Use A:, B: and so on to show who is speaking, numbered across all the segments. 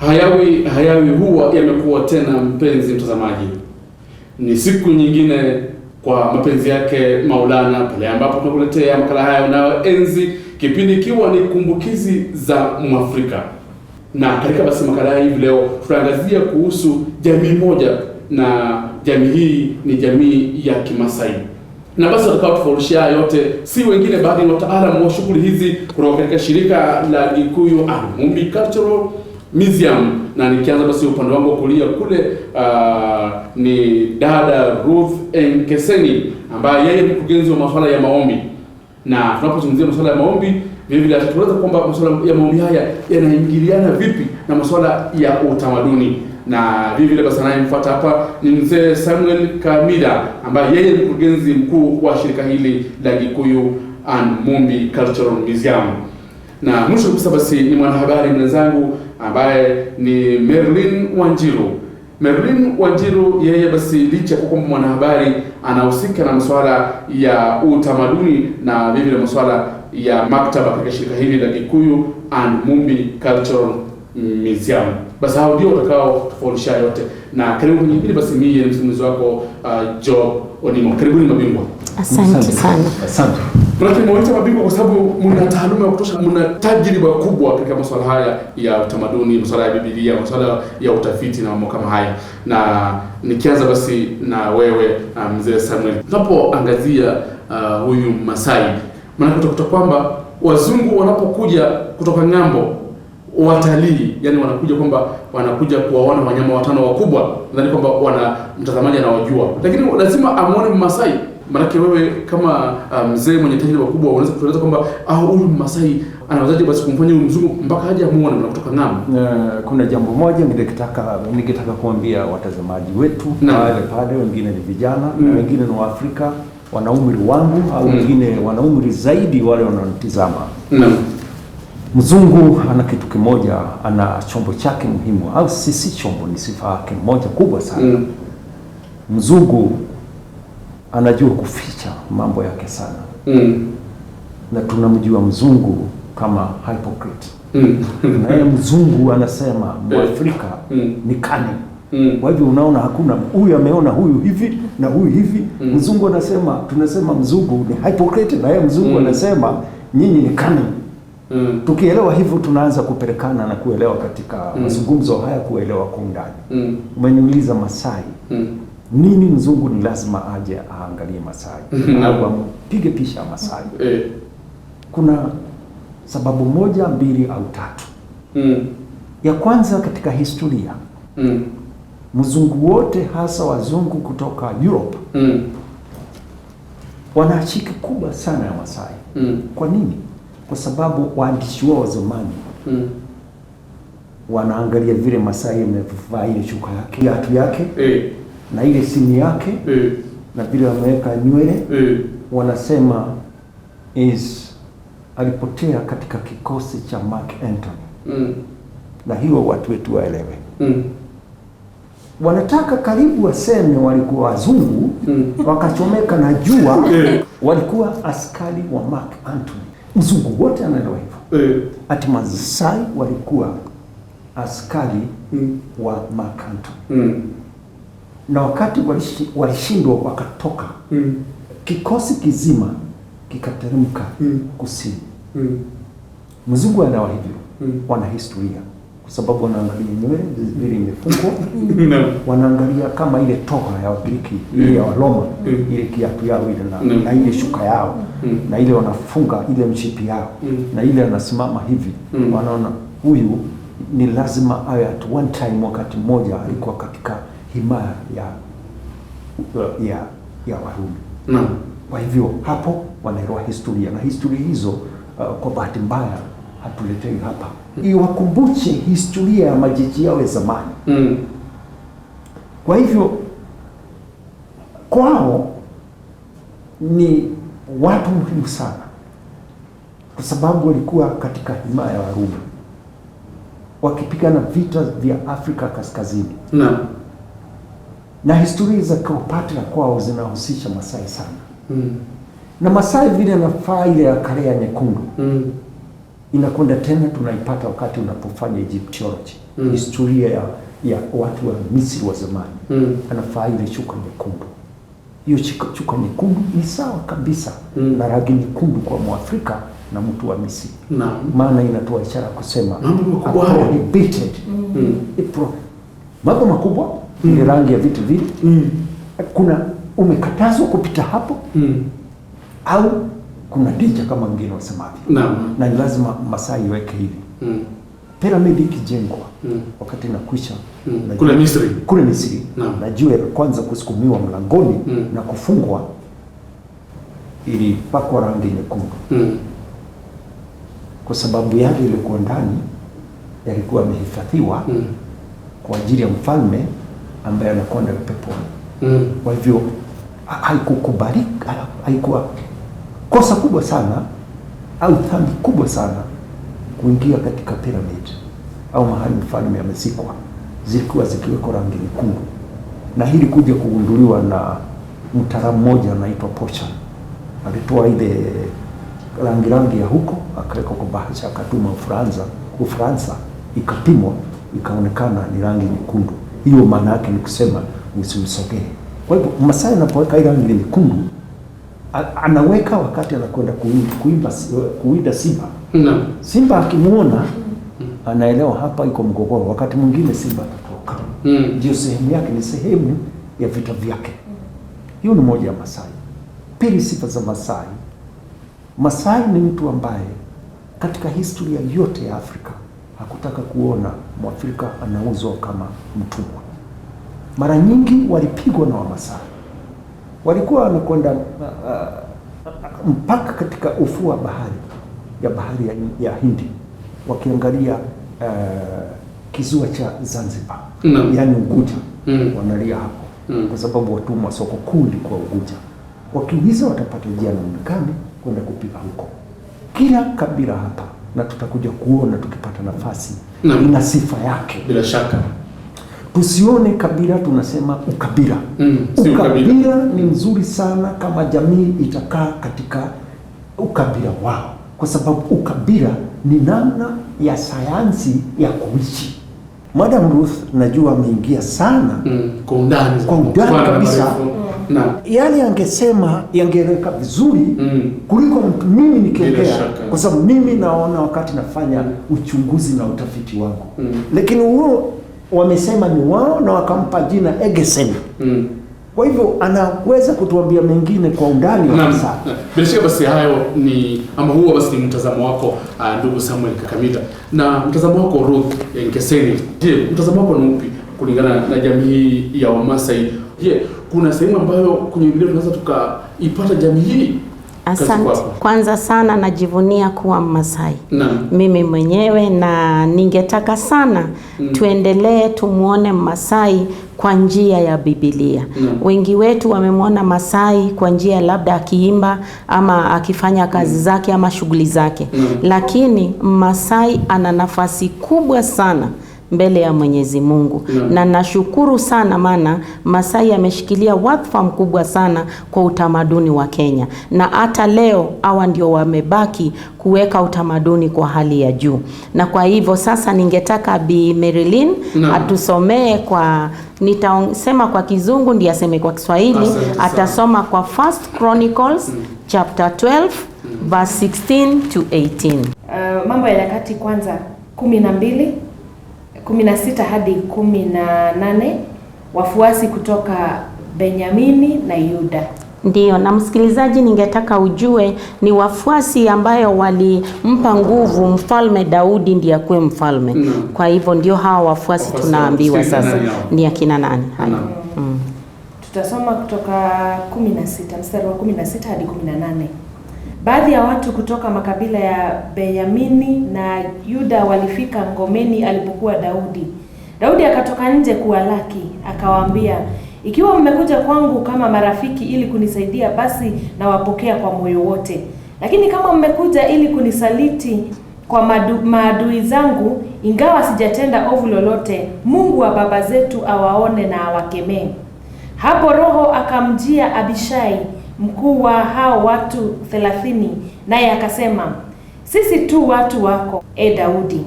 A: Hayawi hayawi huwa yamekuwa tena. Mpenzi mtazamaji, ni siku nyingine kwa mapenzi yake Maulana, pale ambapo tunakuletea makala haya unayoenzi, kipindi ikiwa ni kumbukizi za Mwafrika. Na katika basi makala haya hivi leo tutaangazia kuhusu jamii moja, na jamii hii ni jamii ya Kimasai na basi watakao tofautisha yote si wengine bali ni wataalamu wa shughuli hizi kutoka katika shirika la Gikuyu and Mumbi Cultural Museum. Na nikianza basi upande wangu wa kulia kule, ni dada Ruth Enkeseni ambaye yeye ni mkurugenzi wa masuala ya maombi, na tunapozungumzia masuala ya maombi vile vile atatueleza kwamba masuala ya maombi haya yanaingiliana vipi na masuala ya utamaduni na vile vile basi anayemfuata hapa ni mzee Samuel Kamida ambaye yeye ni mkurugenzi mkuu wa shirika hili la Gikuyu and Mumbi Cultural Museum. Na mwisho kabisa basi ni mwanahabari mwenzangu ambaye ni Merlin Wanjiru. Merlin Wanjiru yeye basi licha ya kuwa mwanahabari anahusika na masuala ya utamaduni na vile vile masuala ya maktaba katika shirika hili la Gikuyu and Mumbi Cultural Museum. Basi hao ndio watakao tofautisha yote, na karibu kwenye kipindi. Basi mimi ni msimulizi wako Job Onimo. Karibuni mabingwa.
B: Asante sana.
C: Asante.
A: Manake nimewaita mabingwa kwa sababu mna taaluma ya kutosha, mna tajriba kubwa katika masuala haya ya utamaduni, masuala ya Biblia, masuala ya utafiti na mambo kama haya. Na nikianza basi na wewe mzee Samuel, tunapoangazia huyu Masai, maanake utakuta kwamba wazungu wanapokuja kutoka ng'ambo watalii, yani wanakuja kwamba wanakuja kuwaona wanyama watano wakubwa, nadhani kwamba wana mtazamaji anawajua, lakini lazima amuone Mmasai. Maanake wewe kama mzee mwenye tajriba kubwa unaweza kutueleza kwamba huyu Mmasai anawezaje basi kumfanya huyu mzungu mpaka aje amuone na kutoka ng'ambo?
C: Kuna jambo moja ningetaka kuambia watazamaji wetu pale pale, wengine ni vijana na wengine ni Waafrika wana umri wangu au wengine wana umri zaidi, wale wanaonitizama. Mzungu ana kitu kimoja, ana chombo chake muhimu, au si chombo, ni sifa yake moja kubwa sana. Mzungu anajua kuficha mambo yake sana, na tunamjua mzungu kama hypocrite. Na yeye mzungu anasema Mwafrika ni cunning. Kwa hivyo unaona hakuna huyu ameona huyu hivi na huyu hivi. Mzungu anasema, tunasema mzungu ni hypocrite, na yeye mzungu anasema nyinyi ni cunning. Tukielewa hivyo tunaanza kupelekana na kuelewa katika mazungumzo haya, kuelewa kwa undani. Umeniuliza Masai, nini mzungu ni lazima aje aangalie Masai au ampige picha ya Masai? Kuna sababu moja, mbili au tatu. Ya kwanza, katika historia mzungu wote, hasa wazungu kutoka Europe, wana chuki kubwa sana ya Masai. Kwa nini? Kwa sababu waandishi wao wa zamani wanaangalia vile Masai amevaa ile shuka yake, kiatu yake na ile simu yake na vile wameweka nywele, wanasema is alipotea katika kikosi cha Mark Antony. Na hiyo watu wetu waelewe. Wanataka karibu waseme walikuwa wazungu wakachomeka na jua, walikuwa askari wa Mark Antony. Mzungu wote anaelewa hivyo. Ati Masai walikuwa askari wa Mark Antony. Na wakati walishindwa wakatoka, kikosi kizima kikateremka kusini. Mzungu anaelewa hivyo, wana historia kwa sababu wanaangalia nywele vile imefungwa, wanaangalia kama ile toga ya Wagiriki, ile ya Waroma, ile kiatu yao ile na, na ile shuka yao na ile wanafunga ile mshipi yao na ile anasimama hivi, wanaona huyu ni lazima awe at one time, wakati mmoja alikuwa katika himaya ya Warumi. Kwa hivyo hapo wanaelewa historia na historia hizo kwa bahati mbaya hatuletei hapa. Iwakumbushe historia ya majiji yao ya zamani. Kwa hivyo kwao ni watu muhimu sana, kwa sababu walikuwa katika himaya ya Warumi wakipigana vita vya Afrika Kaskazini. Na historia za Cleopatra kwao zinahusisha Masai sana. Na Masai vile anafaa ile ya karea nyekundu. Inakwenda tena tunaipata wakati unapofanya Egyptology, historia ya watu wa Misri wa zamani. Anafaa ile shuka nyekundu. Hiyo shuka nyekundu ni sawa kabisa na rangi nyekundu kwa Mwafrika na mtu wa Misri. Maana inatoa ishara kusema prohibited. Mambo makubwa ni rangi ya vitu vile. Kuna umekatazwa kupita hapo au kuna danger kama wengine wasemavyo. Na ni lazima Masai iweke hivi. Piramidi ikijengwa wakati inakwisha
A: kule Misri,
C: kule Misri na jiwe kwanza kusukumiwa mlangoni na kufungwa, ilipakwa rangi nyekundu. Kwa sababu yale ilikuwa ndani yalikuwa yamehifadhiwa kwa ajili ya mfalme ambaye anakwenda peponi. Kwa hivyo haikukubalika, haikuwa kosa kubwa sana au dhambi kubwa sana kuingia katika pyramid au mahali mfalme amezikwa, zilikuwa zikiwekwa rangi nyekundu. Na hili kuja kugunduliwa na mtaalamu mmoja anaitwa Pochan. Alitoa ile rangi ya huko akaweka kwa bahasha, akatuma Ufaransa, ikapimwa ikaonekana ni rangi nyekundu. Hiyo maana yake ni kusema usimsogee. Kwa hivyo Masai anapoweka ile rangi nyekundu anaweka wakati anakwenda kuwinda simba. Simba akimuona anaelewa hapa iko mgogoro. Wakati mwingine simba atatoka. Ndio sehemu yake, ni sehemu ya vita vyake. Hiyo ni moja ya Masai. Pili, sifa za Masai. Masai ni mtu ambaye katika historia yote ya Afrika hakutaka kuona Mwafrika anauzwa kama mtumwa. Mara nyingi walipigwa na Wamasai. Walikuwa wanakwenda mpaka katika ufuo wa bahari ya bahari ya Hindi, wakiangalia kisiwa cha Zanzibar, yani Unguja. Wanalia hapo kwa sababu watumwa soko kuu kwa Unguja. Wakiuliza watapata njia namna gani kwenda kupiga huko. Kila kabila hapa, na tutakuja kuona tukipata nafasi, ina sifa yake.
A: Bila shaka.
C: Tusione kabila tunasema ukabila. Ukabila ni mzuri sana kama jamii itakaa katika ukabila wao, kwa sababu ukabila ni namna ya sayansi ya kuishi. Madam Ruth najua ameingia sana
A: kwa undani,
C: kwa undani kabisa. Yale angesema yangeleka vizuri kuliko mimi nikiongea, kwa sababu mimi naona wakati nafanya uchunguzi na utafiti wangu. Lakini huo wamesema ni wao na wakampa jina Egesen. Kwa hivyo anaweza kutuambia mengine kwa undani kabisa.
A: Bila shaka basi hayo ni ama huo basi ni mtazamo wako ndugu Samuel Kakamita. Na mtazamo wako Ruth Nkeseni. Je, mtazamo wako ni upi kulingana na jamii ya Wamasai? Je, kuna sehemu ambayo kwenye Biblia tunaweza tukaipata jamii hii?
B: Asante. Kwanza sana najivunia kuwa Mmasai. Mimi mwenyewe, na ningetaka sana tuendelee tumuone Mmasai kwa njia ya Biblia. Wengi wetu wamemwona Masai kwa njia labda akiimba ama akifanya kazi zake ama shughuli zake. Lakini Masai ana nafasi kubwa sana mbele ya Mwenyezi Mungu. Na nashukuru sana maana Masai ameshikilia wadhifa mkubwa sana kwa utamaduni wa Kenya. Na hata leo hawa ndio wamebaki kuweka utamaduni kwa hali ya juu. Na kwa hivyo sasa ningetaka Bi Marilyn atusomee kwa, nitasema kwa Kizungu ndiye aseme kwa Kiswahili. Atasoma kwa First Chronicles chapter 12 verse 16 to 18.
D: Mambo ya Nyakati kwanza 12 16 hadi 18, wafuasi kutoka Benyamini na Yuda.
B: Ndiyo, na msikilizaji ningetaka ujue ni wafuasi ambayo walimpa nguvu mfalme Daudi ndiye akuwe mfalme. Kwa hivyo ndio hawa wafuasi tunaambiwa sasa ni akina nani. Haya.
D: Tutasoma kutoka 16 mstari wa 16 hadi 18. Baadhi ya watu kutoka makabila ya Benyamini na Yuda walifika ngomeni alipokuwa Daudi. Daudi akatoka nje kuwalaki, akawaambia, ikiwa mmekuja kwangu kama marafiki ili kunisaidia, basi nawapokea kwa moyo wote. Lakini kama mmekuja ili kunisaliti kwa maadui zangu, ingawa sijatenda ovu lolote, Mungu wa baba zetu awaone na awakemee. Hapo Roho akamjia Abishai, mkuu wa hao watu 30, naye akasema, Sisi tu watu wako, e Daudi.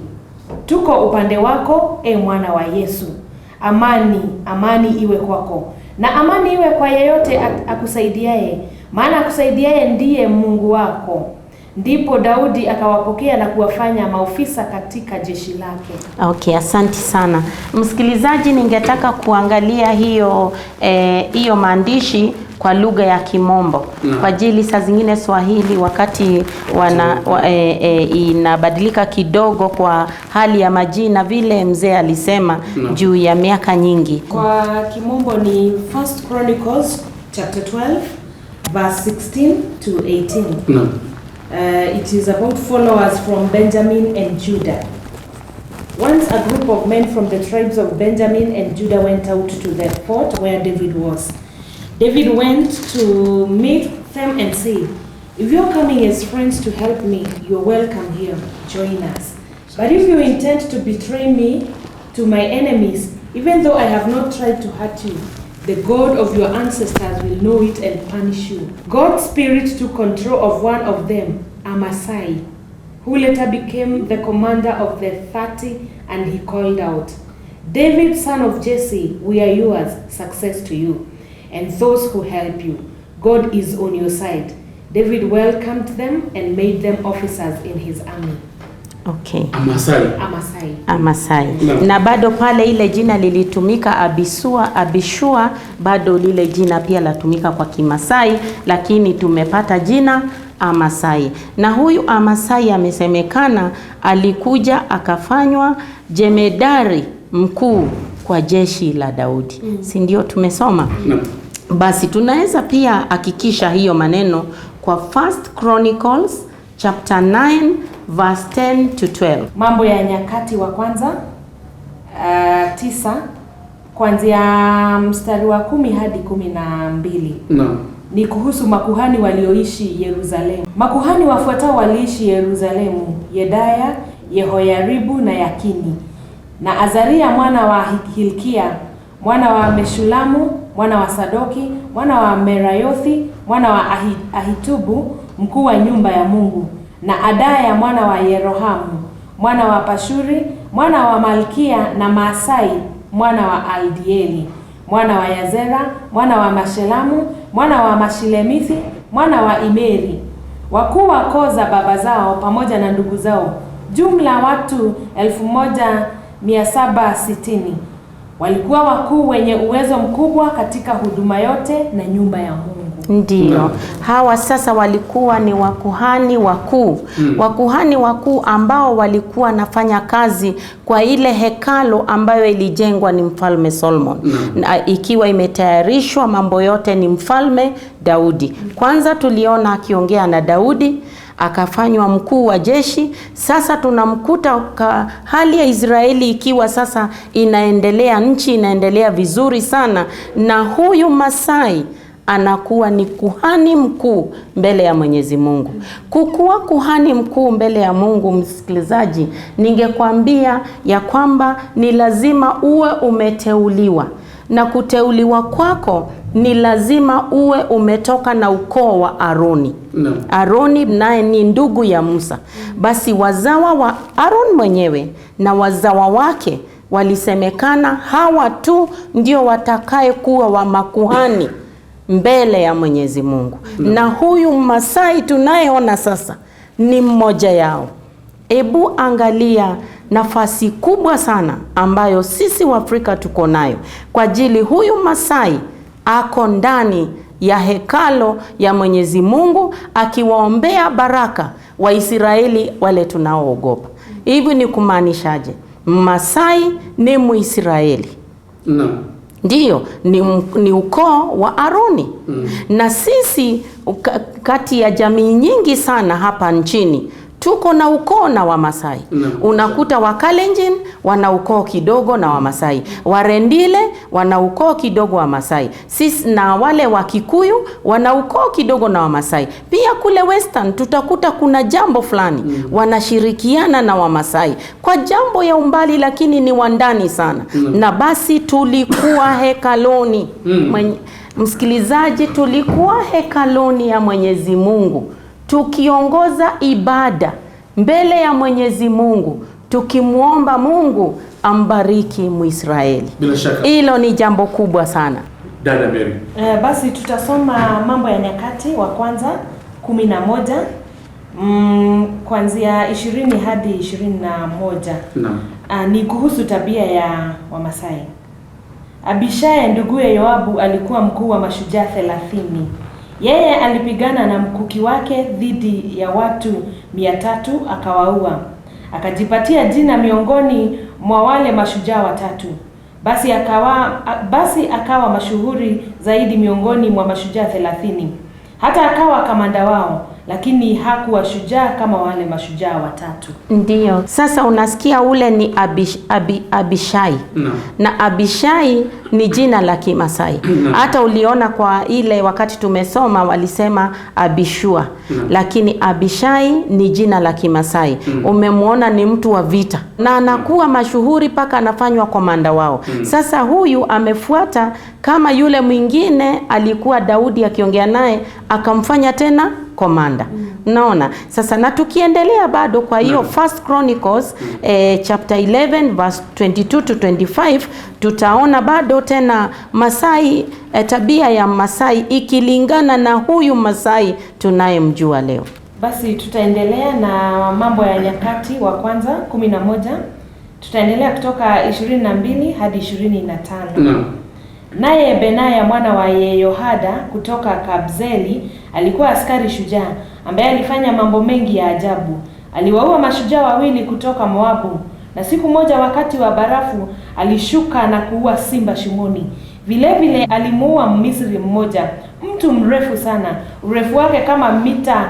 D: Tuko upande wako, e mwana wa Yesu. Amani, amani iwe kwako, na amani iwe kwa yeyote akusaidiaye, maana akusaidiaye ndiye Mungu wako. Ndipo Daudi akawapokea na kuwafanya maofisa katika jeshi lake.
B: Okay, asante sana. Msikilizaji, ningetaka kuangalia hiyo hiyo maandishi kwa lugha ya Kimombo. Kwa ajili saa zingine Swahili wakati inabadilika kidogo kwa hali ya majina vile mzee alisema juu ya miaka nyingi.
D: Kwa Kimombo ni First Chronicles chapter 12 verse 16 to 18. It is about followers from Benjamin and Judah. Once a group of men from the tribes of Benjamin and Judah went out to the fort where David was. David went to meet them and said, "If you're coming as friends to help me, you're welcome here. Join us. But if you intend to betray me to my enemies, even though I have not tried to hurt you, the God of your ancestors will know it and punish you." God's spirit took control of one of them, Amasai, who later became the commander of the 30, and he called out, "David, son of Jesse, we are yours. Success to you and those who help you. God is on your side." David welcomed them and made them officers in his army.
B: Okay.
A: Amasai.
B: Amasai. Na bado pale ile jina lilitumika Abisua, Abishua, bado lile jina pia latumika kwa Kimasai, lakini tumepata jina Amasai. Na huyu Amasai amesemekana alikuja akafanywa jemedari mkuu kwa jeshi la Daudi. Si ndio tumesoma? Basi tunaweza pia hakikisha hiyo maneno kwa First Chronicles chapter 9 verse 10 to 12.
D: Mambo ya Nyakati wa Kwanza 9 kuanzia mstari wa 10 hadi 12. Ni kuhusu makuhani walioishi Yerusalemu. Makuhani wafuatao waliishi Yerusalemu: Yedaya, Yehoyaribu na Yakini, na Azaria mwana wa Hilkia, mwana wa Meshulamu, mwana wa Sadoki, mwana wa Merayothi, mwana wa Ahitubu, mkuu wa nyumba ya Mungu, na Adaya mwana wa Yerohamu, mwana wa Pashuri, mwana wa Malkia, na Maasai mwana wa Aldieli, mwana wa Yazera, mwana wa Mashelamu, mwana wa Mashilemithi, mwana wa Imeri. Wakuu wa koo za baba zao pamoja na ndugu zao, jumla watu 1760. Walikuwa wakuu wenye uwezo mkubwa katika huduma yote na nyumba ya Mungu.
B: Ndiyo. Hawa sasa walikuwa ni wakuhani wakuu. Wakuhani wakuu ambao walikuwa nafanya kazi kwa ile hekalo ambayo ilijengwa ni Mfalme Solomon. Na ikiwa imetayarishwa mambo yote ni Mfalme Daudi. Kwanza tuliona akiongea na Daudi akafanywa mkuu wa jeshi. Sasa tunamkuta hali ya Israeli ikiwa sasa inaendelea, nchi inaendelea vizuri sana, na huyu Masai anakuwa ni kuhani mkuu mbele ya Mwenyezi Mungu. Kukuwa kuhani mkuu mbele ya Mungu, msikilizaji, ningekwambia ya kwamba ni lazima uwe umeteuliwa. Na kuteuliwa kwako ni lazima uwe umetoka na ukoo wa Aroni. Aroni naye ni ndugu ya Musa. Basi wazawa wa Aron mwenyewe na wazawa wake walisemekana hawa tu ndio watakaye kuwa wa makuhani mbele ya Mwenyezi Mungu. Na huyu Masai tunayeona sasa ni mmoja yao. Ebu angalia nafasi kubwa sana ambayo sisi Waafrika tuko nayo. Kwa ajili huyu Masai ako ndani ya hekalo ya Mwenyezi Mungu akiwaombea baraka Waisraeli wale tunaoogopa. Hivi ni kumaanishaje? Masai ni Muisraeli. Ndiyo, ni ukoo wa Aroni. Na sisi kati ya jamii nyingi sana hapa nchini tuko na ukoo na Wamasai. Unakuta Wakalenjin wana ukoo kidogo na Wamasai, Warendile wana ukoo kidogo wa Masai, sisi na wale wa Kikuyu wana ukoo kidogo na Wamasai. Pia kule Western tutakuta kuna jambo fulani wanashirikiana na Wamasai kwa jambo ya umbali, lakini ni wandani sana. Na basi tulikuwa hekaloni. Msikilizaji, tulikuwa hekaloni ya Mwenyezi Mungu tukiongoza ibada mbele ya Mwenyezi Mungu, tukimwomba Mungu ambariki Muisraeli.
A: Bila shaka
B: hilo ni jambo kubwa sana.
A: Dada Mary.
D: Basi tutasoma Mambo ya Nyakati wa Kwanza 11 kuanzia 20 hadi 21.
A: Naam.
D: Ni kuhusu tabia ya Wamasai. Abishai nduguye Yoabu alikuwa mkuu wa mashujaa 30. Yeye alipigana na mkuki wake dhidi ya watu 300 akawaua. Akajipatia jina miongoni mwa wale mashujaa watatu. Basi akawa mashuhuri zaidi miongoni mwa mashujaa 30. Hata akawa kamanda wao, lakini hakuwa shujaa kama wale mashujaa watatu.
B: Ndiyo. Sasa unasikia ule ni Abishai.
A: No.
B: Na Abishai ni jina la Kimasai. Hata uliona kwa ile wakati tumesoma walisema Abishua.
A: No.
B: Lakini Abishai ni jina la Kimasai. Umemuona ni mtu wa vita. Na anakuwa mashuhuri paka anafanywa komanda wao. Sasa huyu amefuata kama yule mwingine alikuwa Daudi akiongea naye akamfanya tena komanda. Unaona? Sasa na tukiendelea bado kwa hiyo First Chronicles chapter 11 verse 22 to 25 tutaona bado tena Masai, tabia ya Masai ikilingana na huyu Masai tunayemjua leo.
D: Basi tutaendelea na Mambo ya Nyakati wa Kwanza 11. Tutaendelea kutoka 22 hadi 25. Naye Benaya mwana wa Yehoyada kutoka Kabzeli alikuwa askari shujaa ambaye alifanya mambo mengi ya ajabu. Aliwaua mashujaa wawili kutoka Moabu, na siku moja wakati wa barafu alishuka na kuua simba shimoni. Vile vile alimuua Mmisri mmoja, mtu mrefu sana, urefu wake kama mita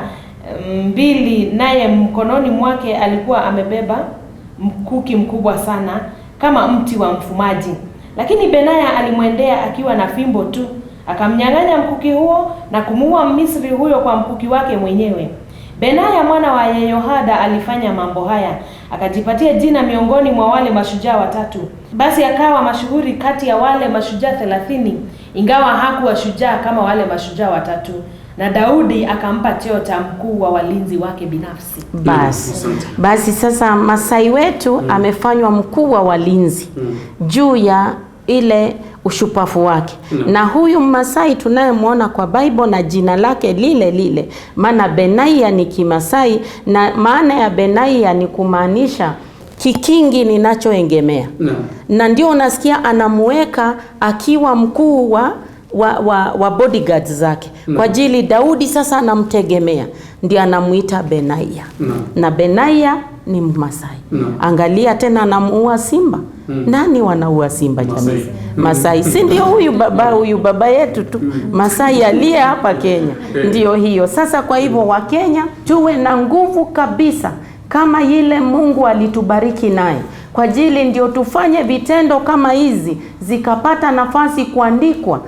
D: 2, naye mkononi mwake alikuwa amebeba mkuki mkubwa sana kama mti wa mfumaji. Lakini Benaya alimwendea akiwa na fimbo tu, akamnyang'anya mkuki huo na kumuua Mmisri huyo kwa mkuki wake mwenyewe. Benaya mwana wa Yehoyada alifanya mambo haya, akajipatia jina miongoni mwa wale mashujaa watatu. Basi akawa mashuhuri kati ya wale mashujaa 30, ingawa hakuwa shujaa kama wale mashujaa watatu. Na Daudi akampa cheo cha mkuu wa walinzi wake binafsi.
B: Basi sasa Masai wetu amefanywa mkuu wa walinzi juu ya ile ushupafu wake. Na huyu Masai tunayemuona kwa Bible na jina lake lile lile, maana Benaya ni Kimasai, na maana ya Benaya ni kumaanisha kikingi ninachoegemea. Na ndio unasikia anamuweka akiwa mkuu wa bodyguards zake. Kwa ajili Daudi sasa anamtegemea, ndio anamuita Benaya. Na Benaya ni Masai. Angalia tena anamuua simba. Nani wanaua simba jamii? Masai. Si ndio huyu baba yetu tu Masai aliye hapa Kenya. Ndio hiyo. Sasa kwa hivyo wa Kenya tuwe na nguvu kabisa kama ile Mungu alitubariki naye. Kwa ajili ndio tufanye vitendo kama hizi zikapata nafasi kuandikwa.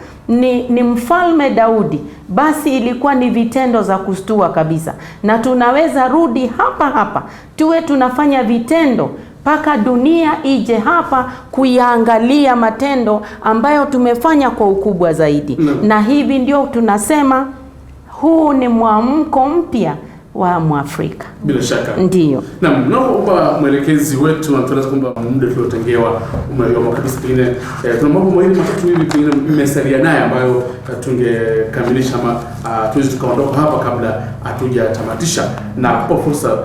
B: Ni mfalme Daudi, basi ilikuwa ni vitendo za kustua kabisa. Na tunaweza rudi hapa hapa tuwe tunafanya vitendo paka dunia ije hapa kuyaangalia matendo ambayo tumefanya kwa ukubwa zaidi. Na hivi ndio tunasema huu ni mwamko mpya wa Mwafrika.
A: Bila shaka.
B: Ndiyo.
A: Naam, naomba mwelekezi wetu anatueleza kwamba muda tuliotengewa umeyoma kabisa, pengine tuna mambo mawili matatu hivi pengine mmesalia naye ambayo tungekamilisha ama tuweze tukaondoka hapa kabla hatujatamatisha, na kwa fursa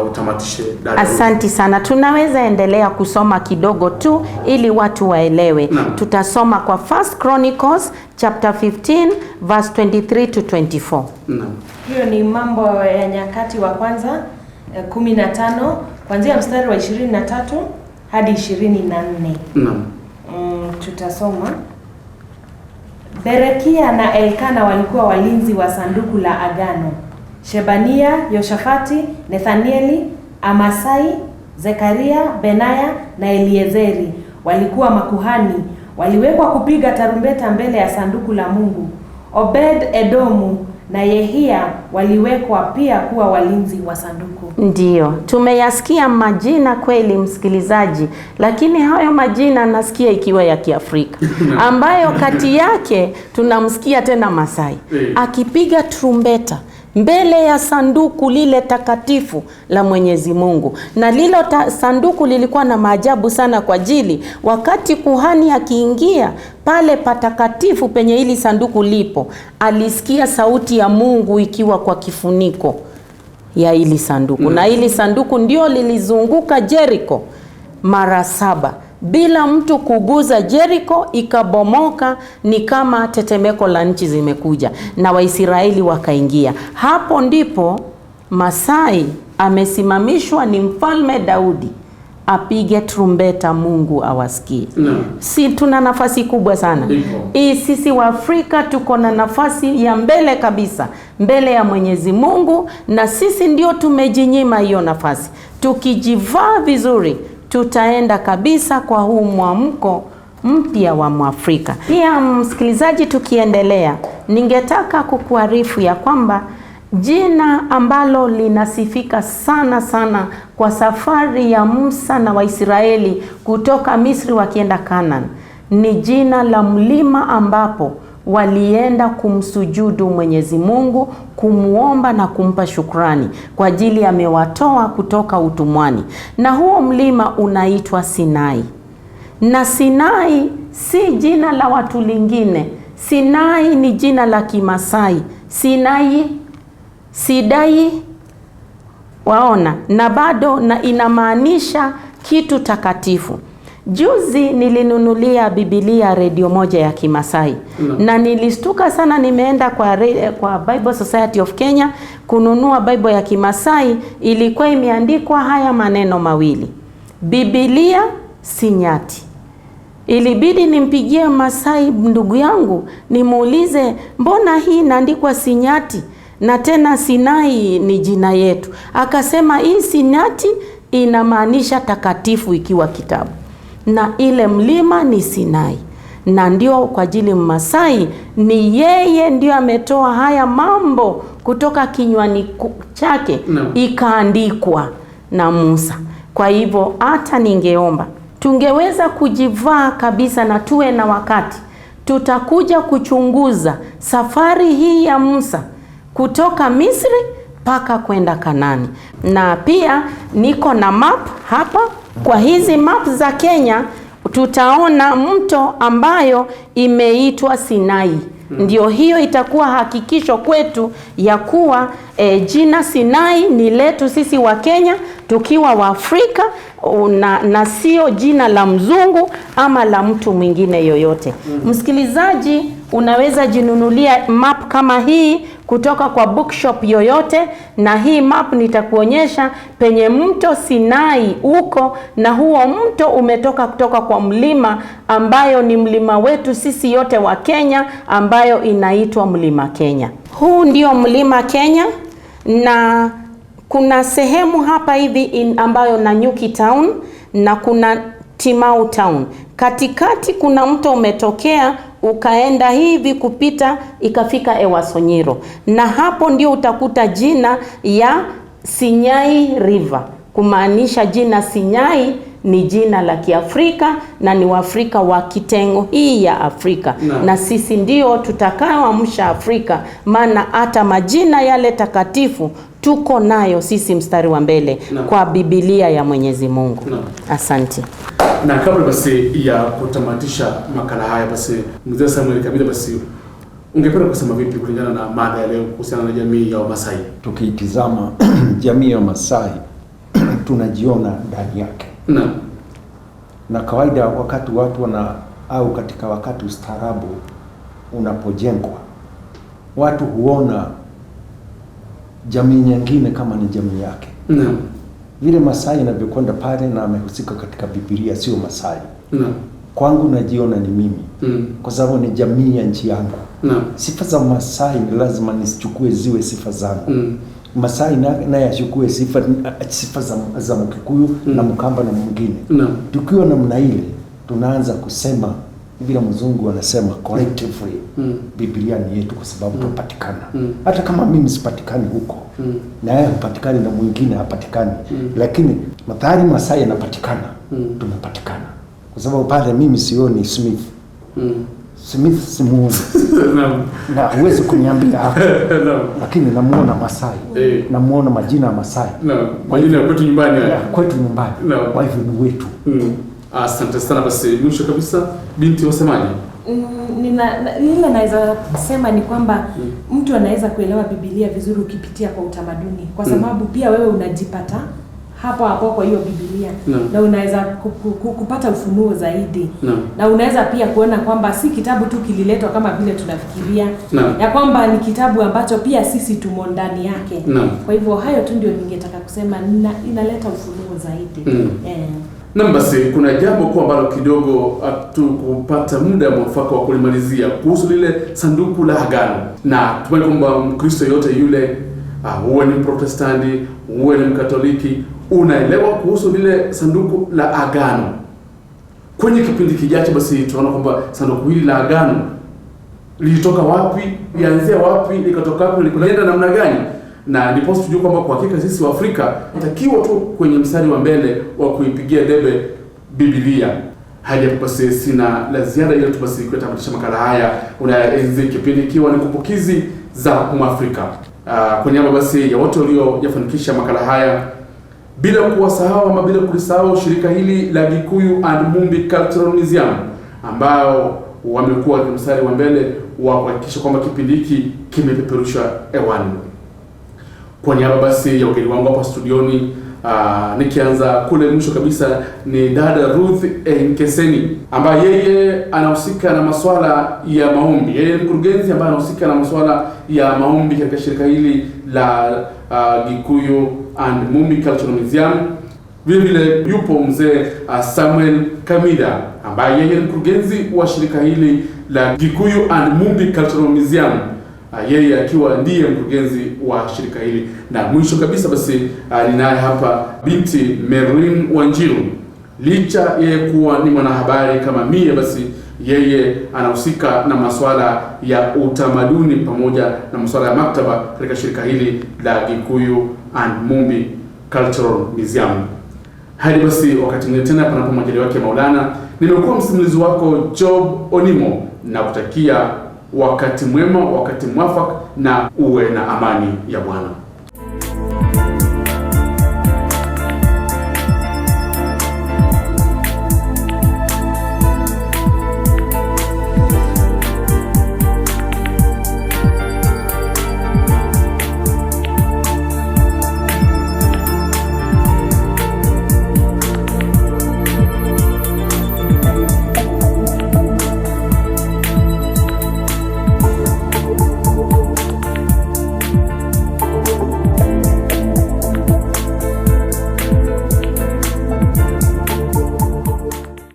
A: utamatishe dada.
B: Asante sana. Tunaweza endelea kusoma kidogo tu ili watu waelewe. Tutasoma kwa First Chronicles chapter 15 verse 23 to 24.
A: Naam.
D: Hiyo ni Mambo ya Nyakati wa Kwanza 15 kuanzia mstari wa 23 hadi 24.
A: Naam.
D: Tutasoma. Berekia na Elkana walikuwa walinzi wa sanduku la agano. Shebania, Yoshafati, Nethanieli, Amasai, Zekaria, Benaya na Eliezeri walikuwa makuhani, waliwekwa kupiga tarumbeta mbele ya sanduku la Mungu. Obed Edomu na Yehia waliwekwa pia kuwa walinzi wa sanduku.
B: Ndiyo, tumeyasikia majina kweli msikilizaji, lakini hayo majina nasikia ikiwa ya Kiafrika ambayo kati yake tunamsikia tena Masai akipiga trumbeta mbele ya sanduku lile takatifu la Mwenyezi Mungu. Na lilo sanduku lilikuwa na maajabu sana kwa ajili wakati kuhani akiingia pale patakatifu penye hili sanduku lipo, alisikia sauti ya Mungu ikiwa kwa kifuniko ya hili sanduku. Na hili sanduku ndio lilizunguka Jericho mara 7 bila mtu kuguza. Jericho ikabomoka, ni kama tetemeko la nchi zimekuja, na Waisraeli wakaingia. Hapo ndipo Masai amesimamishwa ni Mfalme Daudi apige trumbeta, Mungu awasikie. Si tuna nafasi kubwa sana hii sisi wa Afrika, tuko na nafasi ya mbele kabisa mbele ya Mwenyezi Mungu, na sisi ndio tumejinyima hiyo nafasi. Tukijivaa vizuri tutaenda kabisa kwa huu mwamko mpya wa Mwafrika. Pia msikilizaji, tukiendelea, ningetaka kukuarifu ya kwamba jina ambalo linasifika sana sana kwa safari ya Musa na Waisraeli kutoka Misri wakienda Canaan ni jina la mlima ambapo walienda kumsujudu Mwenyezi Mungu, kumuomba na kumpa shukrani kwa ajili amewatoa kutoka utumwani. Na huo mlima unaitwa Sinai. Na Sinai si jina la watu lingine. Sinai ni jina la Kimasai. Sinai, Sidai, waona, na bado na inamaanisha kitu takatifu. Juzi nilinunulia Biblia redio moja ya Kimasai. Na nilistuka sana, nimeenda kwa Bible Society of Kenya kununua Bible ya Kimasai, ilikuwa imeandikwa haya maneno mawili: Biblia Sinyati. Ilibidi nimpigie Masai ndugu yangu nimuulize, mbona hii inaandikwa Sinyati na tena Sinai ni jina yetu? Akasema hii Sinyati inamaanisha takatifu ikiwa kitabu, na ile mlima ni Sinai, na ndio kwa ajili Masai ni yeye ndio ametoa haya mambo kutoka kinywani chake, ikaandikwa na Musa. Kwa hivyo hata ningeomba tungeweza kujivaa kabisa na tuwe na wakati tutakuja kuchunguza safari hii ya Musa kutoka Misri paka kwenda Kanani. Na pia niko na map hapa. Kwa hizi map za Kenya tutaona mto ambayo imeitwa Sinai. Ndio hiyo itakuwa hakikisho kwetu ya kuwa jina Sinai ni letu sisi wa Kenya tukiwa wa Afrika, na sio jina la mzungu ama la mtu mwingine yoyote. Msikilizaji, unaweza jinunulia map kama hii kutoka kwa bookshop yoyote, na hii map nitakuonyesha penye mto Sinai uko, na huo mto umetoka kutoka kwa mlima ambayo ni mlima wetu sisi yote wa Kenya, ambayo inaitwa Mlima Kenya. Huu ndio Mlima Kenya, na kuna sehemu hapa hivi ambayo Nanyuki Town na kuna Timau Town. Katikati kuna mto umetokea ukaenda hivi kupita ikafika Ewasonyiro, na hapo ndio utakuta jina ya Sinyai River, kumaanisha jina Sinyai ni jina la Kiafrika na ni Waafrika wa kitengo hii ya Afrika. Na sisi ndio tutakaoamsha Afrika, maana hata majina yale takatifu tuko nayo sisi mstari wa mbele kwa Biblia ya Mwenyezi Mungu. Asante.
A: Na kabla basi ya kutamatisha makala haya, basi Mzee Samuel Kabila, basi ungependa kusema vipi kulingana na mada ya leo kuhusiana na jamii ya Wamasai?
C: Tukitizama jamii ya Wamasai tunajiona ndani yake. Na kawaida wakati watu wana au katika wakati ustaarabu unapojengwa, watu huona jamii nyingine kama ni jamii yake. Vile Masai anavyokwenda pale na amehusika katika Biblia sio Masai. Kwangu najiona ni mimi. Kwa sababu ni jamii ya nchi yangu. Sifa za Masai ni lazima nisichukue ziwe sifa zangu. Masai naye achukue sifa za Mkikuyu na Mkamba na mwingine. Tukiwa namna ile tunaanza kusema vile mzungu anasema collectively Biblia ni yetu kwa sababu tupatikana. Hata kama mimi sipatikani huko na yeye hapatikani na mwingine hapatikani, lakini madhari Masai anapatikana, tumepatikana. Kwa sababu pale mimi sioni Smith. Smith simuoni. Na huwezi kuniambia hapo. Lakini namuona Masai. Namuona majina ya Masai.
A: Majina ya kwetu nyumbani.
C: Kwetu nyumbani. Kwa hivyo ni wetu.
A: Asante sana. Basi mwisho kabisa, binti, wasemaje?
D: Ile naweza sema ni kwamba mtu anaweza kuelewa Biblia vizuri ukipitia kwa utamaduni, kwa sababu pia wewe unajipata hapo hapo kwa hiyo Biblia na unaweza kupata ufunuo zaidi na unaweza pia kuona kwamba si kitabu tu kililetwa kama vile tunafikiria ya kwamba ni kitabu ambacho pia sisi tumo ndani yake. Kwa hivyo hayo tu ndio ningetaka kusema, inaleta ufunuo zaidi.
A: Na basi kuna jambo kwa ambalo kidogo hatukupata muda mwafaka wa kulimalizia kuhusu lile sanduku la agano, na tumai kwamba Mkristo yote yule, uwe ni Protestanti, uwe ni Mkatoliki, unaelewa kuhusu lile sanduku la agano. Kwenye kipindi kijacho basi tunaona kwamba sanduku hili la agano lilitoka wapi, lianzia wapi, likatoka wapi, likaenda namna gani, na ndipo tujue kwamba kwa hakika sisi wa Afrika tutakiwa tu kwenye mstari wa mbele wa kuipigia debe Biblia. Hadi hapo basi sina la ziada, ila tu basi kutamatisha makala haya unaenzi kipindi ikiwa ni kumbukizi za Mwafrika. Kwa niaba basi ya wote walioyafanikisha makala haya, bila kuwasahau ama bila kulisahau shirika hili la Gikuyu and Mumbi Cultural Museum ambao wamekuwa mstari wa mbele wa kuhakikisha kwamba kipindi hiki kimepeperushwa hewani. Kwa niaba basi ya wageni wangu hapa studioni, nikianza kule mwisho kabisa ni dada Ruth Nkeseni ambaye yeye anahusika na masuala ya maombi. Yeye ni mkurugenzi ambaye anahusika na masuala ya maombi katika shirika hili la Gikuyu and Mumbi Cultural Museum. Vile vile yupo mzee Samuel Kamida ambaye yeye ni mkurugenzi wa shirika hili la Gikuyu and Mumbi Cultural Museum, yeye akiwa ndiye mkurugenzi wa shirika hili. Na mwisho kabisa basi ninaye hapa binti Merlin Wanjiru. Licha yeye kuwa ni mwanahabari kama mie, basi yeye anahusika na masuala ya utamaduni pamoja na masuala ya maktaba katika shirika hili la Gikuyu and Mumbi Cultural Museum. Hadi basi wakati mwingine tena, panapo majaliwa yake Maulana, nimekuwa msimulizi wako Job Onimo na kutakia wakati mwema, wakati mwafaka, na uwe na amani ya Bwana.